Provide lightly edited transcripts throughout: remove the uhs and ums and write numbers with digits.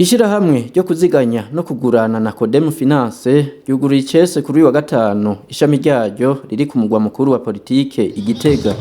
Ishirahamwe ryo kuziganya no kugurana na Codem Finance ryuguruye icese kuri uyu wa gatanu ishami ryaryo riri ku mugwa mukuru wa politike i Gitega.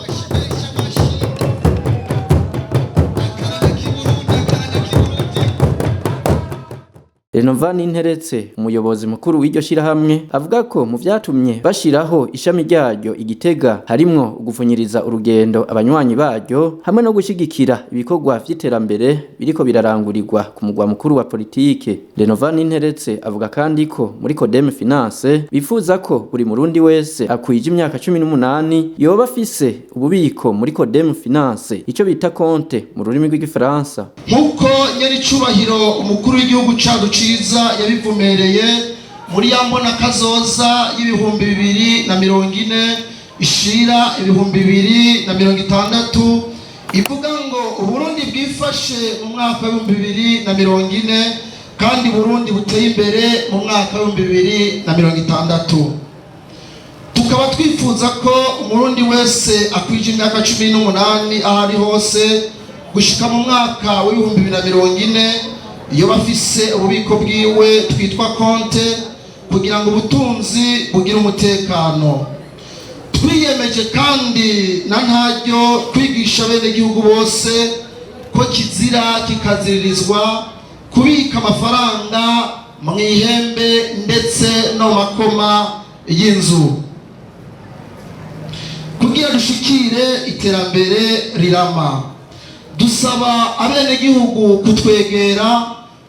Renova Ninteretse, umuyobozi mukuru w'iryo shirahamwe, avuga ko mu vyatumye bashiraho ishami ryaryo i Gitega harimwo ugupfunyiriza urugendo abanywanyi baryo hamwe no gushigikira ibikorwa vy'iterambere biriko birarangurirwa ku mugwa mukuru wa politike. Renova Ninteretse avuga kandi ko muri Codem Finance bifuza ko buri murundi wese akwije imyaka 18 yoba afise ububiko muri Codem Finance, ico bita konte mu rurimi rw'igifaransa. Nk'uko nyaricubahiro umukuru w'igihugu cacu ciza yabivumereye muri ya mbona kazoza y'2040 ishira 2060, ivuga ngo Uburundi bwifashe mu mwaka w'2040 kandi Burundi buteye imbere mu mwaka w'2060. Tukaba twifuza ko umurundi wese akwije imyaka 18 aho ari hose gushika mu mwaka w'2040 iyo bafise ububiko bwiwe twitwa konte, kugira ngo ubutunzi bugire umutekano. Twiyemeje kandi na ntaryo kwigisha abenegihugu bose ko kizira kikaziririzwa kubika amafaranga mu ihembe ndetse no mu makoma y'inzu, kugira dushikire iterambere rirama. Dusaba abenegihugu kutwegera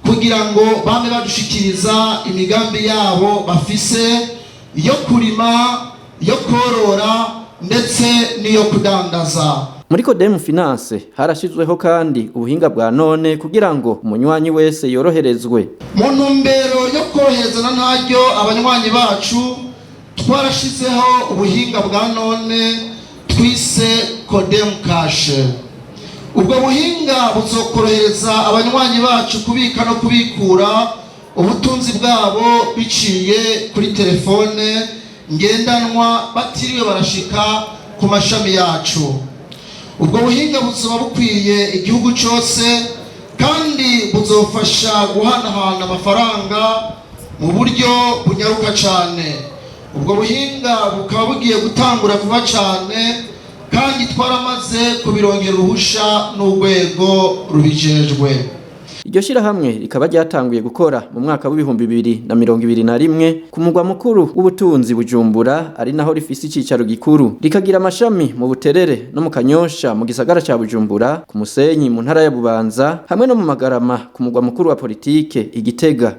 kugira ngo bame badushikiriza imigambi yabo bafise yo kurima, yo korora ndetse n'iyo kudandaza. Muri Codem Finance harashizweho kandi ubuhinga bwa none kugira ngo umunywanyi wese yoroherezwe. Mu ntumbero yo korohereza na ntaryo abanywanyi bacu, twarashizeho ubuhinga bwa none twise Codem Cash. Ubwo buhinga buzokorohereza abanywanyi bacu kubika no kubikura ubutunzi bwabo biciye kuri telefone ngendanwa, batiriwe barashika ku mashami yacu. Ubwo buhinga buzoba bukwiye igihugu cyose kandi buzofasha guhanahana amafaranga mu buryo bunyaruka cyane. Ubwo buhinga bukaba bugiye gutangura vuba cyane kandi twaramaze kubirongera uruhusha n'urwego rubijejwe. Iryo shirahamwe rikaba ryatanguye gukora mu mwaka w'2021 ku mugwa mukuru w'ubutunzi Bujumbura, ari naho rifise icicaro gikuru, rikagira amashami mu Buterere no mu Kanyosha mu gisagara ca Bujumbura, ku Musenyi mu ntara ya Bubanza hamwe no mu Magarama ku mugwa mukuru wa politike i Gitega.